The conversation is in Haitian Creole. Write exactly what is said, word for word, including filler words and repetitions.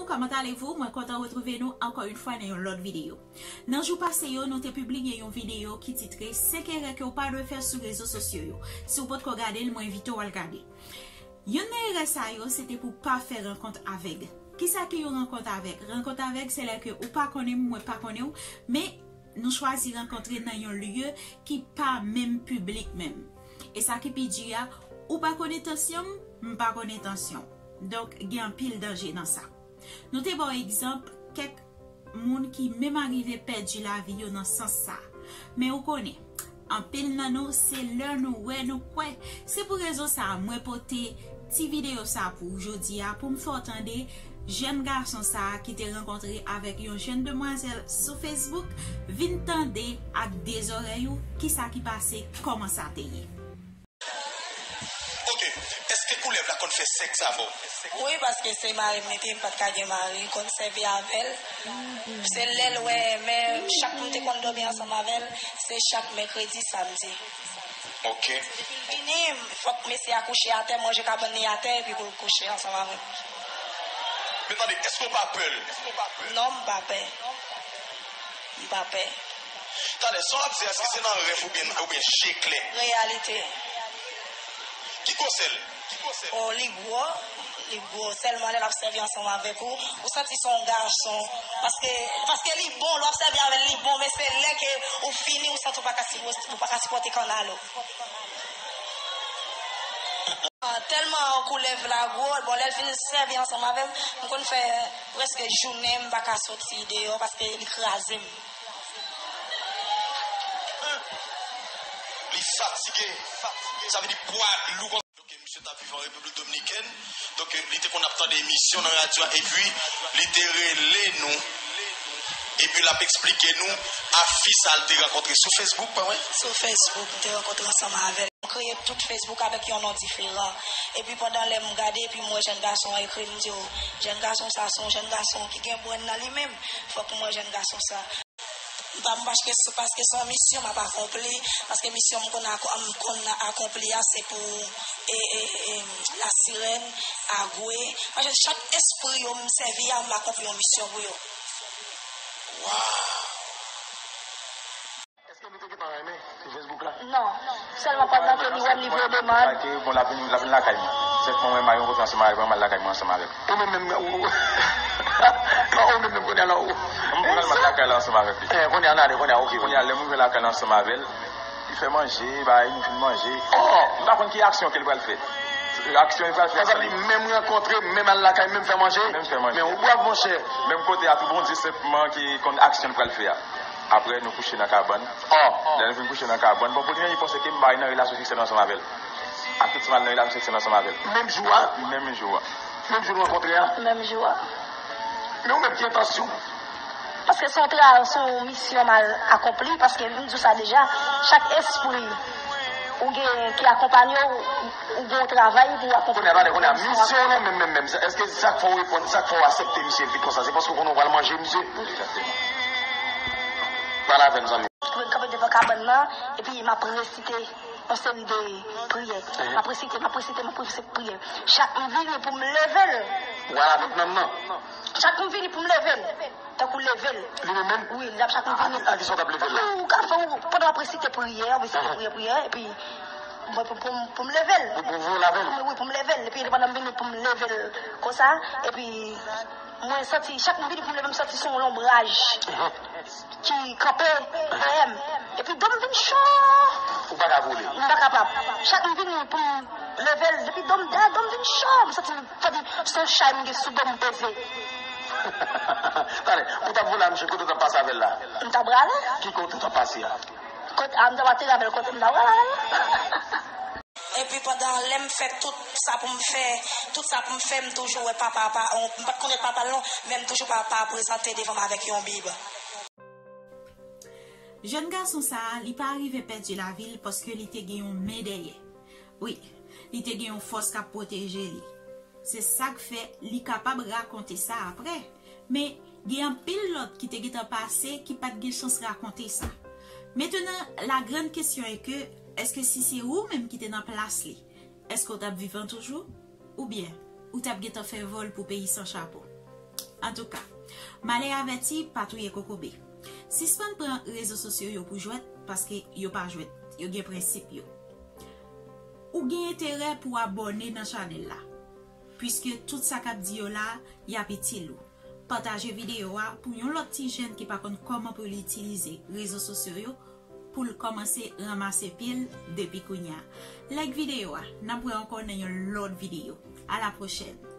Comment allez-vous? Mwen kontan retwouve nou ankò yon fwa nan yon lòt videyo. Nan jou pase yo, nou te pibliye yon videyo ki titre Senk erè ke w pa dwe fè sou rezo sosyo yo. Si w potko gade l, mwen envite w al gade. Yonn nan erè sa yo, se te pou pa fè rankont avèg. Kisa ki yon rankont avèg? Rankont avèg, se lè ke ou pa konnen m, mwen pa konnen w, men nou chwazi rankontre nan yon lye ki pa menm piblik menm. E sa ki pi di a, ou pa konn entansyon m, m pa konn entansyon w. Donk, gen anpil danje nan sa. Nou te ba w egzanp kèk moun ki menm arive pèdi lavi yo nan sans sa. Men ou konnen, anpil nan nou, se lè nou wè, nou kwè. Se pou rezon sa a, mwen pote ti videyo sa a pou w jodi a, pou m fè w tande jèn gason sa a ki te rankontre avèk yon jèn demwazèl sou Facebook, vin tande ak de zòrèy ou kisa ki pase, kòman sa te ye. Ok, èske koulèv la konn fè sèks avè w? Wi, paske se mari m li te ye, m pa t ka gen mari, m konn sèvi avè l. Se lè l wè, men chak m te konn dòmi ansanm avè l, se chak mèkredi, samdi. Ok. Depi l vini, fòk mesye a kouche atè, manje kabann li atè, epi pou l kouche ansanm avè m. Men tande, èske w pa pè l? Non, m pa pè. M pa pè. Talè, sa w ap di, èske se nan rèv oubyen, oubyen je klè? Reyalite. Ki gwosè l? Oh, li gwo, li gwo. Sèlman lè l ap sèvi ansanm avèk ou, ou santi se yon gason. Paske, paske li bon, lè w ap sèvi avè l, li bon, men se lè ke ou fini, ou santi ou pa ka sipò-, ou pa ka sipòte kannal ou. Ah, tèlman koulèv la gwo, bon, lè l fin sèvi ansanm avè m, m konn fè prèske jounen m pa ka soti deyò paske li kraze m. Li fatige. Sa vle di pwa lou konsa. Donk, misye t ap viv an Repiblik Dominikèn. Donk, li te konn ap tande emisyon nan radyo a, epi li te rele nou. Epi l ap eksplike nou a fi sa l te rankontre sou Facebook, pa vre? Sou Facebook, m te rankontre ansanm avè l. M kreye tout Facebook avèk yon non diferan. Epi pandan lè m gade, epi m wè jèn gason an ekri m, m di, "O, jèn gason sa se yon jèn gason ki gen brenn nan li menm. Fòk m wè jèn gason sa." M pa, m paske, paske se yon misyon m ap akonpli, paske misyon m konn, ak-, m konn akonpli a, se pou e, e, e, lasirèn, agwe. Paske chak espri yo m sèvi a, m akonpli yon misyon pou yo. Waw! Èske nou te gentan renmen sou Facebook la? Non. Sèlman pandan ke li wè m, li voye demann. Sa ke, bon, l ap vin, l ap vin lakay mwen. Senpman mwen, m al rankontre ansanm avèk mwen, m al lakay mwen ansanm avèk. Ou menm menm, ou, ou, ou menm menm kounye a la, ou. M pral, m al lakay la ansanm avèk li. Eh, kounye a, n ale, kounye a, oke. Kounye a, lè m rive lakay la ansanm avè l, li fè manje, bay, nou fin manje. M pa konn ki aksyon ke l pral fè. Aksyon li pral fè. Sa vle di, menm rankontre, menm al lakay, menm fè manje. Menm fè manje. Men ou brav, monchè. Menm kote a tou, Bondye senpman ki konn aksyon l pral fè a. Apre, nou kouche nan kabann. Oh. Lè nou fin kouche nan kabann, bon, premye li panse ke m bay nan relasyon seksyèl ansanm avè l. Ak tout sa, m al nan relasyon seksyèl ansanm avè l. Menm jou a? Menm jou a. Menm jou nou rankontre a? Menm jou a. Men ou menm ki entansyon? Paske se yon travay, se yon misyon m al akonpli, paske m di w sa deja, chak espri ou gen ki akonpanye w, ou gen yon travay pou w akonpli. Kounye a, tande, kounye a, misyon w lan menm, menm, menm, èske sa k fè w reponn, sa k fè w aksepte misye vit konsa? Se paske w konnen w pral manje misye? Pale avè m, zanmi. Mwen kanpe devan kabann nan, epi m ap resite yon seri de priyè. M ap resite, m ap resite, m ap resite priyè. Chak m vini pou m leve l. Ou al avèk nanm nan? Chak m vini pou m leve l. Tankou leve l. Li menm menm? Wi, l ap chak m vini. A kisa w t ap leve l la? Tankou w ka fè, w, pandan w ap resite priyè, w resite priyè, priyè, epi mwen pou, pou, pou m leve l. Pou, pou, pou w lave l? Wi, pou m leve l. Epi pandan m vini pou m leve l konsa, epi mwen santi, chak m vini pou m leve, m santi se yon lonbraj ki kanpe dèyè m. Epi do m vin cho. Ou pa ka vole? M pa kapab. Chak m vini pou m leve l, depi do m, dèyè do m vin cho. M santi m, santi se yon chay m gen sou do m peze. Tande, ou t ap vole a misye, kote w t ap pase avè l la? M t ap rale. Ki kote w t ap pase a? Kote, a, m t ap ateri avè l kote m t ap rale avè l. Epi pandan lè m fè tout sa pou m fè, tout sa pou m fè, m toujou wè papa, pa, m pa t konn wè papa l non, men m toujou papa a prezante devan m avèk yon bib. Jèn gason sa a, li pa rive pèdi lavi l paske li te gen yon men dèyè. Wi, li te gen yon fòs k ap pwoteje li. Se sa k fè li kapab rakonte sa apre. Men, gen anpil lòt ki te gentan pase ki pa t gen chans rakonte sa. Mentenan, la grande question est que, èske si se ou menm ki te nan plas li, èske w t ap vivan toujou? Oubyen, ou t ap gentan fè vòl pou peyi san chapo? Antouka, malè avèti pa touye kokobe. Sispann pran rezo sosyo yo pou jwèt, paske yo pa jwèt, yo gen prensip yo. Ou gen enterè pou abòne nan chanèl la, piske tout sa k ap di yo la, y ap itil ou. Pataje videyo a pou yon lòt ti jèn ki pa konn kòman pou li itilize rezo sosyo yo, pou l kòmanse ranmase pye l depi kounye a. Like videyo a, n ap wè ankò nan yon lòt videyo. A la pwochèn!